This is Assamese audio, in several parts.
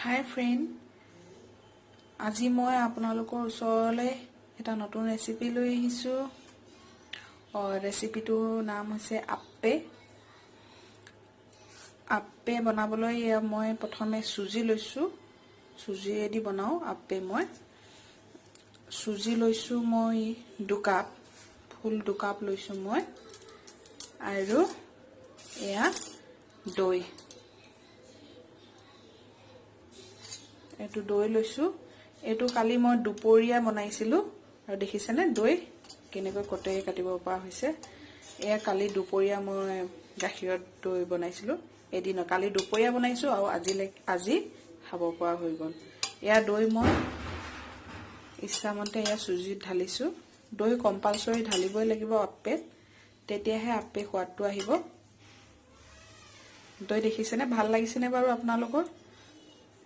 হাই ফ্ৰেণ্ড, আজি মই আপোনালোকৰ ওচৰলৈ এটা নতুন ৰেচিপি লৈ আহিছোঁ। ৰেচিপিটোৰ নাম হৈছে আপ্পে। আপ্পে বনাবলৈ মই প্ৰথমে চুজি লৈছোঁ। চুজিয়েদি বনাওঁ আপ্পে। মই চুজি লৈছোঁ, মই 2 কাপ, ফুল 2 কাপ লৈছোঁ মই। আৰু এয়া দৈ, এইটো দৈ লৈছোঁ। এইটো কালি মই দুপৰীয়া বনাইছিলোঁ আৰু দেখিছেনে দৈ কেনেকৈ কটাৰীৰে কাটিব পৰা হৈছে। এয়া কালি দুপৰীয়া মই গাখীৰত দৈ বনাইছিলোঁ। এদিন কালি দুপৰীয়া বনাইছোঁ আৰু আজি খাব পৰা হৈ গ'ল। এয়া দৈ মই ইচ্ছামতে এয়া চুজিত ঢালিছোঁ। দৈ কম্পালচৰি ঢালিবই লাগিব আপ্পেত, তেতিয়াহে আপ্পে সোৱাদটো আহিব। দৈ দেখিছেনে? ভাল লাগিছেনে বাৰু আপোনালোকৰ?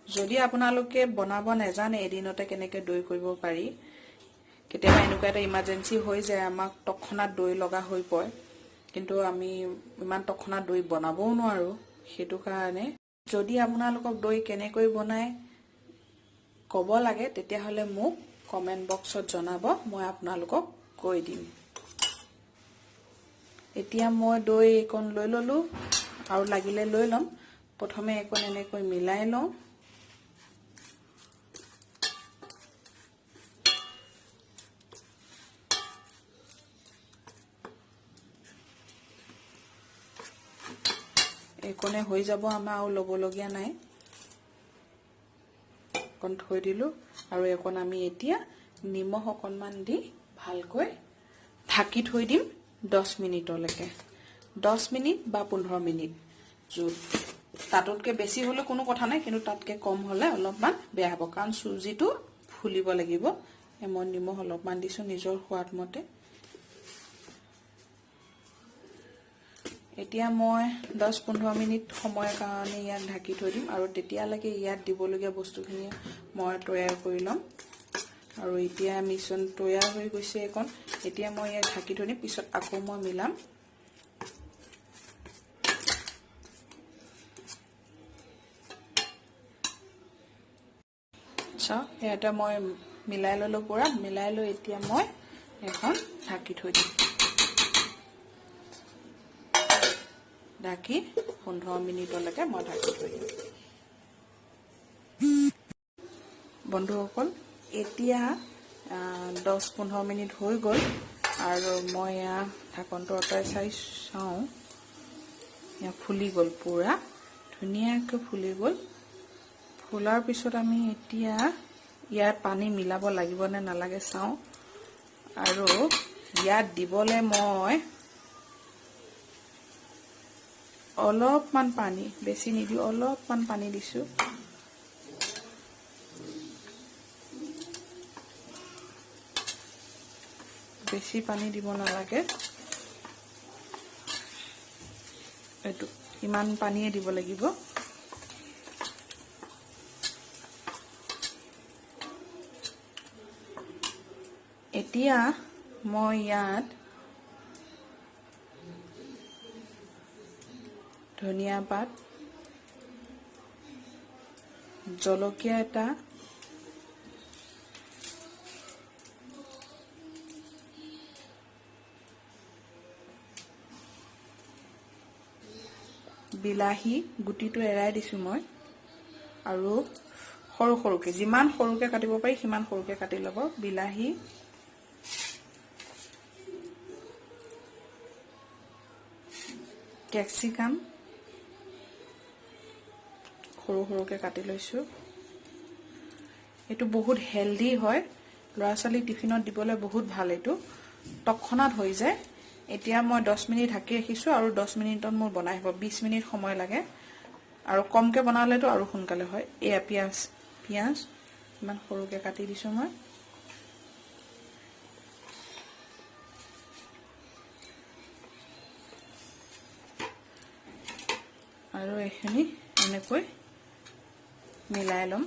যদি আপোনালোকে বনাব নেজানে এদিনতে কেনেকৈ দৈ কৰিব পাৰি, কেতিয়াবা এনেকুৱা এটা ইমাৰ্জেঞ্চি হৈ যায়, আমাক তৎক্ষণাত দৈ লগা হৈ পৰে, কিন্তু আমি ইমান তৎক্ষণাত দৈ বনাবও নোৱাৰোঁ। সেইটো কাৰণে যদি আপোনালোকক দৈ কেনেকৈ বনায় ক'ব লাগে, তেতিয়াহ'লে মোক কমেণ্ট বক্সত জনাব, মই আপোনালোকক কৈ দিম। এতিয়া মই দৈ এইকণ লৈ ল'লোঁ আৰু লাগিলে লৈ ল'ম। প্ৰথমে এইকণ এনেকৈ মিলাই লওঁ। এইকণে হৈ যাব, আমাৰ আৰু ল'বলগীয়া নাই। অকণ থৈ দিলোঁ আৰু এইকণ আমি এতিয়া নিমখ অকণমান দি ভালকৈ ঢাকি থৈ দিম 10 মিনিটলৈকে, 10 মিনিট বা 15 মিনিট। য'ত তাতোতকৈ বেছি হ'লেও কোনো কথা নাই, কিন্তু তাতকৈ কম হ'লে অলপমান বেয়া হ'ব, কাৰণ চুজিটো ফুলিব লাগিব। মই নিমখ অলপমান দিছোঁ নিজৰ সোৱাদ মতে। এতিয়া মই 10-15 মিনিট সময়ৰ কাৰণে ইয়াক ঢাকি থৈ দিম আৰু তেতিয়ালৈকে ইয়াত দিবলগীয়া বস্তুখিনি মই তৈয়াৰ কৰি ল'ম। আৰু এতিয়া মিশ্ৰণ তৈয়াৰ হৈ গৈছে এইকণ। এতিয়া মই ইয়াক ঢাকি থৈ দিম, পিছত আকৌ মই মিলাম। চাওক, ইয়াতে মই মিলাই ল'লোঁ পূৰা। মিলাই লৈ এতিয়া মই এখন ঢাকি থৈ দিম। ঢাকি 15 মিনিটলৈকে মই ঢাকি থৈ দিম। বন্ধুসকল, এতিয়া 10-15 মিনিট হৈ গ'ল আৰু মই এয়া ঢাকনটো আঁতৰাই চাওঁ। এয়া ফুলি গ'ল, পূৰা ধুনীয়াকৈ ফুলি গ'ল। ফুলাৰ পিছত আমি এতিয়া ইয়াত পানী মিলাব লাগিব নে নালাগে চাওঁ। আৰু ইয়াত দিবলৈ মই অলপমান পানী, বেছি নিদিওঁ, অলপমান পানী দিছোঁ। বেছি পানী দিব নালাগে, এইটো ইমান পানীয়ে দিব লাগিব। এতিয়া মই ইয়াত ধনিয়া পাত, জলকীয়া এটা, বিলাহী গুটিটো এৰাই দিছোঁ মই আৰু সৰু সৰুকে, যিমান সৰুকে কাটিব পাৰি সিমান সৰুকে কাটি ল'ব। বিলাহী, কেপচিকাম সৰু সৰুকে কাটি লৈছোঁ। এইটো বহুত হেল্ডি হয়, ল'ৰা ছোৱালীক টিফিনত দিবলৈ বহুত ভাল। এইটো তৎক্ষণাত হৈ যায়। এতিয়া মই 10 মিনিট ঢাকি ৰাখিছোঁ আৰু 10 মিনিটত মোৰ বনাই হ'ব। 20 মিনিট সময় লাগে আৰু কমকৈ বনালেতো আৰু সোনকালে হয়। এয়া পিঁয়াজ, পিঁয়াজ ইমান সৰুকৈ কাটি দিছোঁ মই। আৰু এইখিনি এনেকৈ মিলাই ল'ম।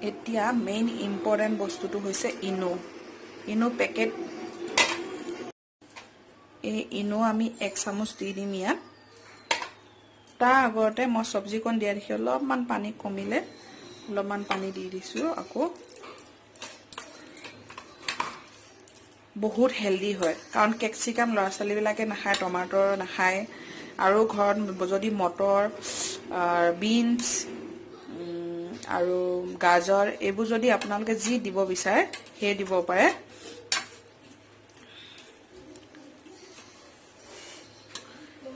এতিয়া মেইন ইম্পৰ্টেণ্ট বস্তুটো হৈছে ইনো। ইনো পেকেট, এই ইনো আমি 1 চামুচ দি দিম ইয়াত। তাৰ আগতে মই চব্জিকণ দিয়া দেখি অলপমান পানী কমিলে, অলপমান পানী দি দিছোঁ আকৌ। বহুত হেল্ডি হয়, কাৰণ কেপচিকাম ল'ৰা ছোৱালীবিলাকে নাখায়, টমাটৰ নাখায়, আৰু ঘৰত যদি মটৰ, বিনছ আৰু গাজৰ এইবোৰ যদি আপোনালোকে যি দিব বিচাৰে সেই দিব পাৰে।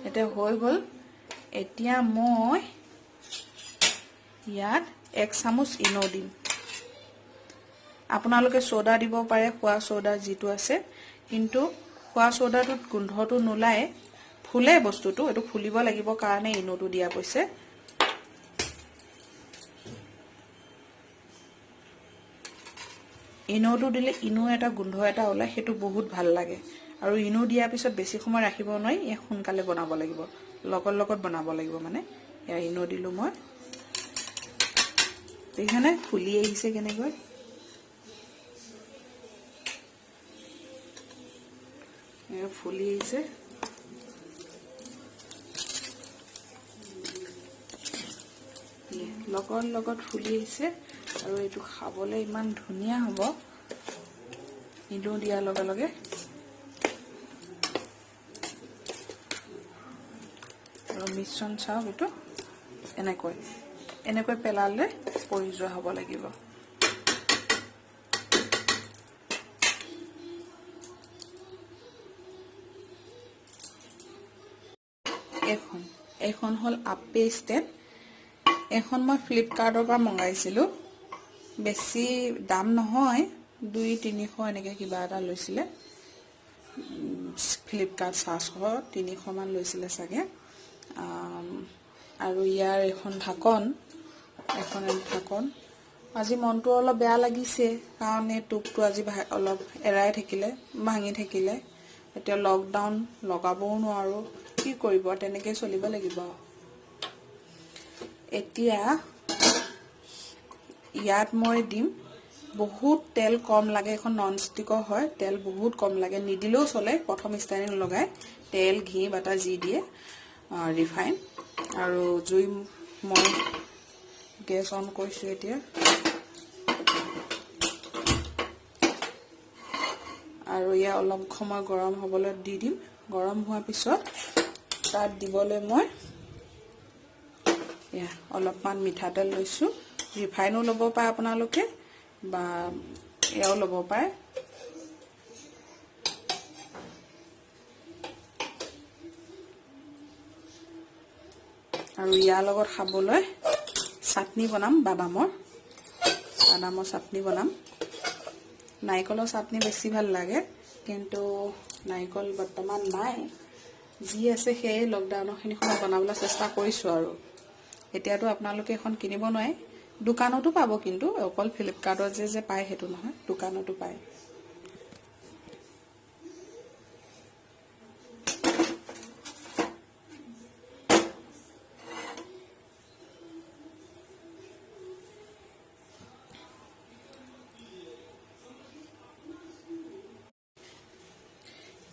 এতিয়া হৈ গ'ল। এতিয়া মই ইয়াত 1 চামুচ ইনো দিম। আপোনালোকে চ'ডা দিব পাৰে, খোৱা চ'ডা যিটো আছে, কিন্তু খোৱা চ'ডাটোত গোন্ধটো নোলায়, ফুলে বস্তুটো, এইটো ফুলিব লাগিব কাৰণে ইনোটো দিয়া গৈছে। ইনোটো দিলে ইনো এটা গোন্ধ এটা ওলায়, সেইটো বহুত ভাল লাগে। আৰু ইনো দিয়াৰ পিছত বেছি সময় ৰাখিব নোৱাৰি, ইয়াক সোনকালে বনাব লাগিব, লগত লগত বনাব লাগিব মানে। এয়া ইনো দিলোঁ মই, দেখিছেনে ফুলি আহিছে কেনেকৈ। এয়া ফুলি আহিছে। লগত লগত ফুলি আহিছে আৰু এইটো খাবলৈ ইমান ধুনীয়া হ'ব ইনো দিয়াৰ লগে লগে। আৰু মিশ্ৰণ চাওক, এইটো এনেকৈ এনেকৈ পেলালে পৰি যোৱা হ'ব লাগিব। এইখন হ'ল আপে ষ্টেণ্ড। এইখন মই ফ্লিপকাৰ্টৰ পৰা মগাইছিলোঁ, বেছি দাম নহয়, 200-300 এনেকৈ কিবা এটা লৈছিলে। ফ্লিপকাৰ্ট 700-300 মান লৈছিলে চাগে। আৰু ইয়াৰ এখন ঢাকন, এখন ঢাকন। আজি মনটো অলপ বেয়া লাগিছে, কাৰণ এই টোপটো আজি অলপ এৰাই থাকিলে, ভাঙি থাকিলে। এতিয়া লকডাউন, লগাবও নোৱাৰোঁ, কি কৰিব, তেনেকৈ চলিব লাগিব। এতিয়া ইয়াত মই দিম, বহুত তেল কম লাগে, এখন নন ষ্টিকৰ হয়, তেল বহুত কম লাগে, নিদিলেও চলে। প্ৰথম ষ্টাইলিং লগাই তেল, ঘি, বাটাৰ যি দিয়ে, ৰিফাইন। আৰু জুই মই গেছ অন কৰিছোঁ এতিয়া। আৰু ইয়াৰ অলপ সময় গৰম হ'বলৈ দি দিম। গৰম হোৱাৰ পিছত তাত দিবলৈ মই এয়া অলপমান মিঠাতেল লৈছোঁ। ৰিফাইনো ল'ব পাৰে আপোনালোকে, বা এয়াও ল'ব পাৰে। আৰু ইয়াৰ লগত খাবলৈ চাটনি বনাম, বাদামৰ চাটনি বনাম। নাৰিকলৰ চাটনি বেছি ভাল লাগে, কিন্তু নাৰিকল বৰ্তমান নাই, যি আছে সেয়ে লকডাউনৰখিনি সময়ত বনাবলৈ চেষ্টা কৰিছোঁ আৰু। এতিয়াতো আপোনালোকে এখন কিনিব নোৱাৰে, দোকানতো পাব, কিন্তু অকল ফ্লিপকাৰ্টত যে পায় সেইটো নহয়, দোকানতো পায়।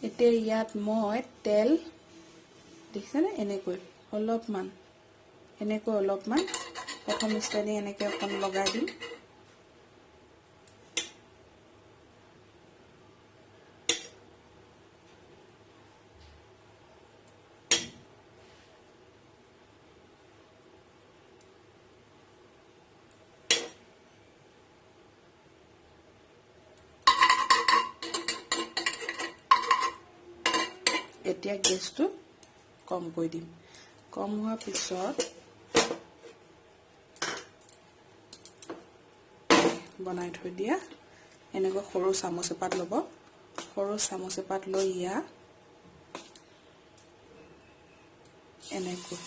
এতিয়া ইয়াত মই তেল দেখিছেনে এনেকৈ অলপমান, এনেকৈ অলপমান প্ৰথম ষ্টাইলিং এনেকৈ অকণ লগাই দিম। এতিয়া গেছটো কম কৰি দিম। কম হোৱাৰ পিছত বনাই থৈ দিয়া এনেকৈ সৰু চামুচ এপাত ল'ব, সৰু চামুচ এপাত লৈ ইয়াক এনেকৈ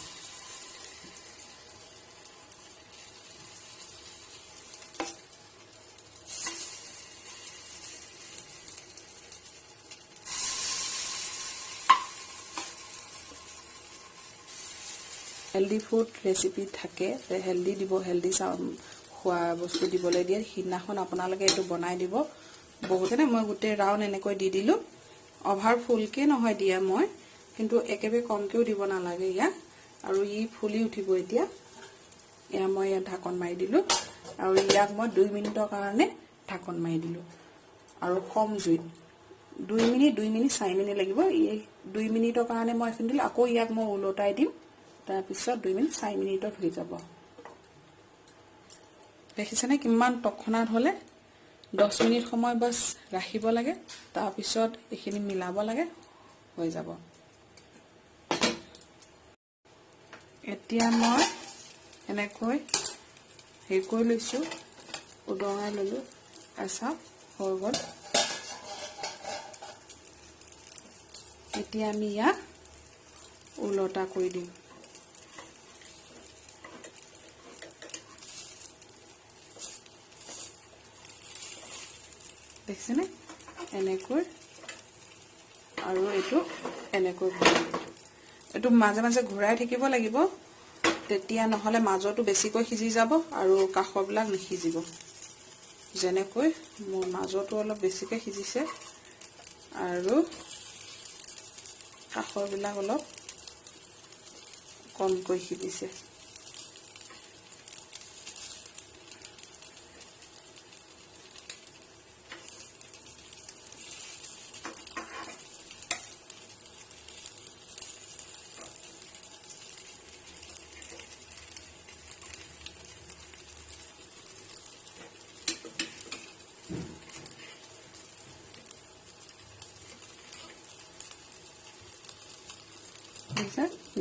হেল্ডি ফুড ৰেচিপি থাকে, হেল্ডি দিব, হেল্ডি খোৱা বস্তু দিবলৈ দিয়ে, সিদিনাখন আপোনালোকে এইটো বনাই দিব। বহুতেনে মই গোটেই ৰাউণ্ড এনেকৈ দি দিলোঁ, অভাৰ ফুলকে নহয় দিয়া মই, কিন্তু একেবাৰে কমকেও দিব নালাগে ইয়াক। আৰু ই ফুলি উঠিব এতিয়া। এয়া মই ইয়াত ঢাকন মাৰি দিলোঁ আৰু ইয়াক মই 2 মিনিটৰ কাৰণে ঢাকন মাৰি দিলোঁ আৰু কম জুইত 2 মিনিট 2 মিনিট 4 মিনিট লাগিব। এই 2 মিনিটৰ কাৰণে মই এইখিনি দিলোঁ। আকৌ ইয়াক মই ওলটাই দিম, তাৰপিছত 2 মিনিট 4 মিনিটত হৈ যাব। দেখিছেনে কিমান তৎক্ষণাত হ'লে? 10 মিনিট সময় বাছ ৰাখিব লাগে, তাৰপিছত এইখিনি মিলাব লাগে, হৈ যাব। এতিয়া মই এনেকৈ হেৰি কৰি লৈছোঁ, উদঙাই ল'লোঁ। চাওক হৈ গ'ল। এতিয়া আমি ইয়াক ওলটা কৰি দিম। দেখিছেনে এনেকৈ, আৰু এইটো এনেকৈ ঘূৰাই দিম। এইটো মাজে মাজে ঘূৰাই থাকিব লাগিব, তেতিয়া নহ'লে মাজতো বেছিকৈ সিজি যাব আৰু কাষৰবিলাক নিসিজিব। যেনেকৈ মোৰ মাজতো অলপ বেছিকৈ সিজিছে আৰু কাষৰবিলাক অলপ কমকৈ সিজিছে।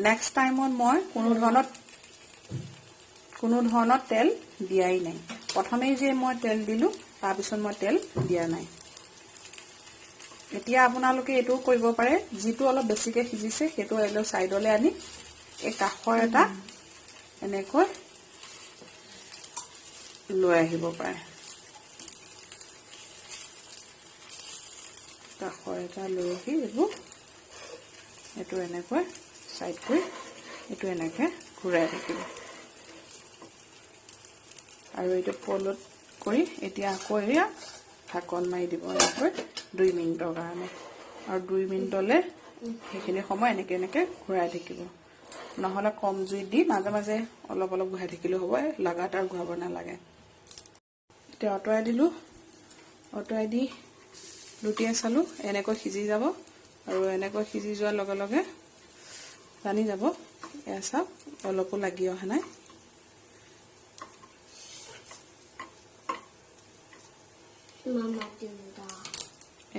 নেক্সট টাইমত মই কোনো ধৰণৰ তেল দিয়াই নাই। প্ৰথমেই যে মই তেল দিলোঁ, তাৰপিছত মই তেল দিয়া নাই। এতিয়া আপোনালোকে এইটোও কৰিব পাৰে, যিটো অলপ বেছিকৈ সিজিছে সেইটো অলপ ছাইডলৈ আনি এই কাষৰ এটা এনেকৈ লৈ আহিব পাৰে। কাষৰ এটা লৈ আহি এইবোৰ এইটো এনেকৈ সাইড কৰি এইটো এনেকৈ ঘূৰাই থাকিব আৰু এইটো পলত কৰি এতিয়া আকৌ এয়া ঢাকন মাৰি দিব এনেকৈ 2 মিনিটৰ কাৰণে। আৰু 2 মিনিটলৈ সেইখিনি সময় এনেকৈ এনেকৈ ঘূৰাই থাকিব, নহ'লে কম জুইত দি মাজে মাজে অলপ অলপ ঘূৰাই থাকিলেও হ'ব, লাগাতাৰ ঘূৰাব নালাগে। এতিয়া আঁতৰাই দিলোঁ, আঁতৰাই দি লুটিয়াই চালোঁ, এনেকৈ সিজি যাব। আৰু এনেকৈ সিজি যোৱাৰ লগে লগে জানি যাব। এয়া চাওক অলপো লাগি অহা নাই।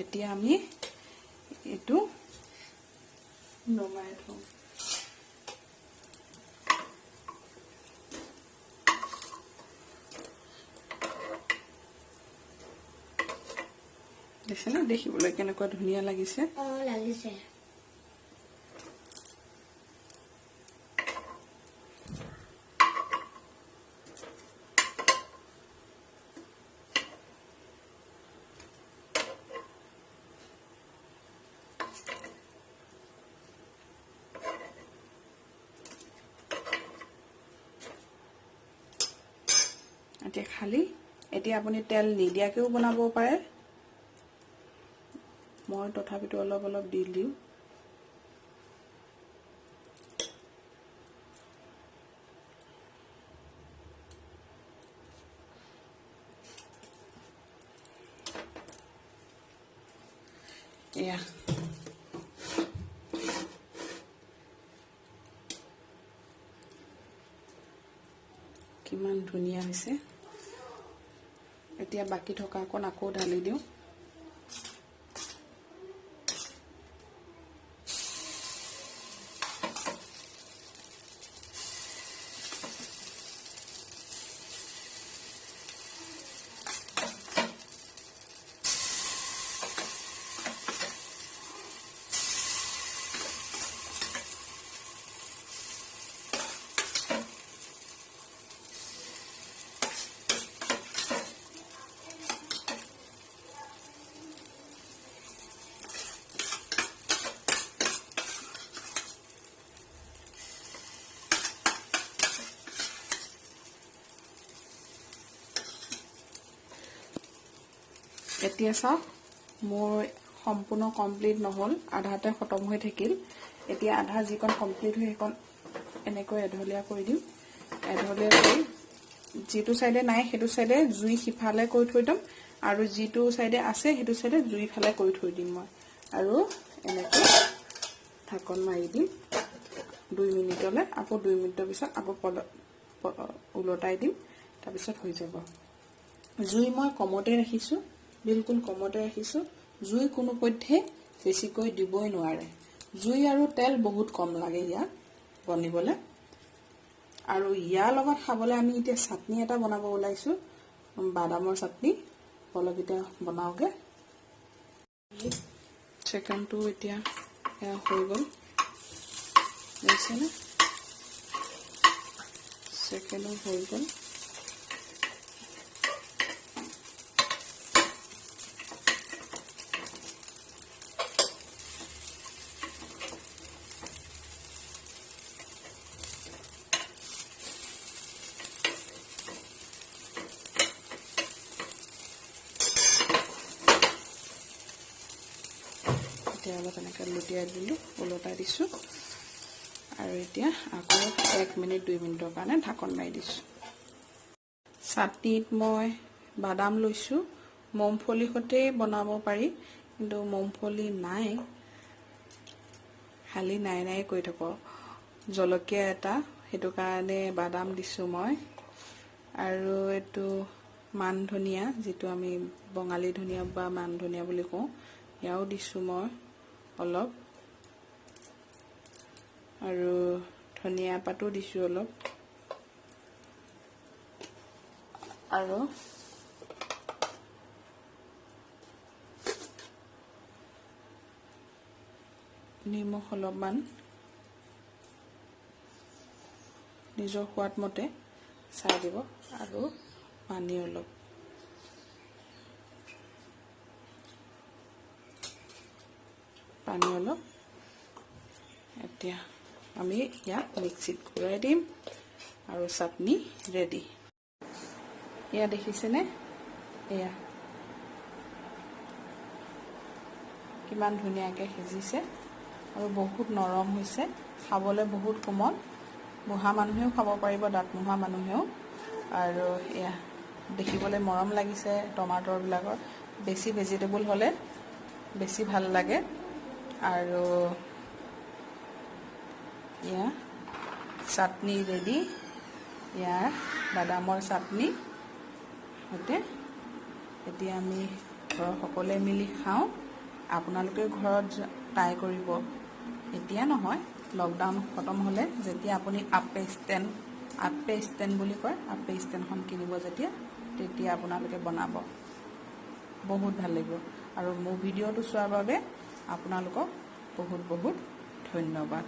এতিয়া আমি এইটো নমাই থওঁ। দেখিছেনে দেখিবলৈ কেনেকুৱা ধুনীয়া লাগিছে? লাগিছে। এতিয়া খালি এতিয়া আপুনি তেল নিদিয়াকৈও বনাব পাৰে, মই তথাপিতো অলপ অলপ দি দিওঁ। এয়া কিমান ধুনীয়া হৈছে। এতিয়া বাকী থকা অকণ আকৌ ঢালি দিওঁ। এতিয়া চাওক মোৰ সম্পূৰ্ণ কমপ্লিট নহ'ল, আধাতে খতম হৈ থাকিল। এতিয়া আধা যিকণ কমপ্লিট হৈ সেইকণ এনেকৈ এঢলীয়া কৰি দিম। এঢলীয়া কৰি যিটো চাইডে নাই সেইটো চাইডে জুই সিফালে কৰি থৈ দিম, আৰু যিটো চাইডে আছে সেইটো চাইডে জুই ফালে কৰি থৈ দিম মই। আৰু এনেকৈ ঢাকন মাৰি দিম 2 মিনিটলৈ। আকৌ 2 মিনিটৰ পিছত আকৌ ওলটাই দিম, তাৰপিছত হৈ যাব। জুই মই কমতে ৰাখিছোঁ, বিলকুল কমতে ৰাখিছোঁ। জুই কোনো পধ্যে বেছিকৈ দিবই নোৱাৰে। জুই আৰু তেল বহুত কম লাগে ইয়াত বনিবলৈ। আৰু ইয়াৰ লগত খাবলৈ আমি এতিয়া চাটনি এটা বনাব ওলাইছোঁ, বাদামৰ চাটনি। বলক এতিয়া বনাওঁগৈ। চিকেনটো এতিয়া হৈ গ'ল, দেখিছেনে? চিকেনো হৈ গ'ল। এতিয়া অলপ এনেকৈ লুটিয়াই দিলোঁ, ওলটাই দিছোঁ। আৰু এতিয়া আকৌ 1 মিনিট 2 মিনিটৰ কাৰণে ঢাকন মাৰি দিছোঁ। চাটনিত মই বাদাম লৈছোঁ, মমফলি সৈতে বনাব পাৰি, কিন্তু মমফলি নাই, খালি নাই নাই কৰি থাকোঁ। জলকীয়া এটা, সেইটো কাৰণে বাদাম দিছোঁ মই। আৰু এইটো মান ধনিয়া, যিটো আমি বঙালী ধনিয়া বা মান ধনিয়া বুলি কওঁ, ইয়াও দিছোঁ মই অলপ। আৰু ধনিয়া পাতো দিছোঁ অলপ। আৰু নিমখ অলপমান নিজৰ সোৱাদ মতে চাই দিব, আৰু পানী অলপ। পানী অলপ এতিয়া আমি ইয়াক মিক্সিত ঘূৰাই দিম আৰু চাটনি ৰেডি। এয়া দেখিছেনে? এয়া কিমান ধুনীয়াকৈ সিজিছে আৰু বহুত নৰম হৈছে, খাবলৈ বহুত কোমল। বুঢ়া মানুহেও খাব পাৰিব, দাঁত নোহোৱা মানুহেও। আৰু এয়া দেখিবলৈ মৰম লাগিছে টমাটৰবিলাকৰ। বেছি ভেজিটেবল হ'লে বেছি ভাল লাগে। আৰু এয়া চাটনি ৰেডি, ইয়াৰ বাদামৰ চাটনি সৈতে এতিয়া আমি ঘৰৰ সকলোৱে মিলি খাওঁ। আপোনালোকেও ঘৰত ট্ৰাই কৰিব, এতিয়া নহয়, লকডাউন খতম হ'লে যেতিয়া আপুনি আপে ষ্টেণ্ড বুলি কয়, আপে ষ্টেণ্ডখন কিনিব যেতিয়া, তেতিয়া আপোনালোকে বনাব, বহুত ভাল লাগিব। আৰু মোৰ ভিডিঅ'টো চোৱাৰ বাবে আপোনালোকক বহুত বহুত ধন্যবাদ।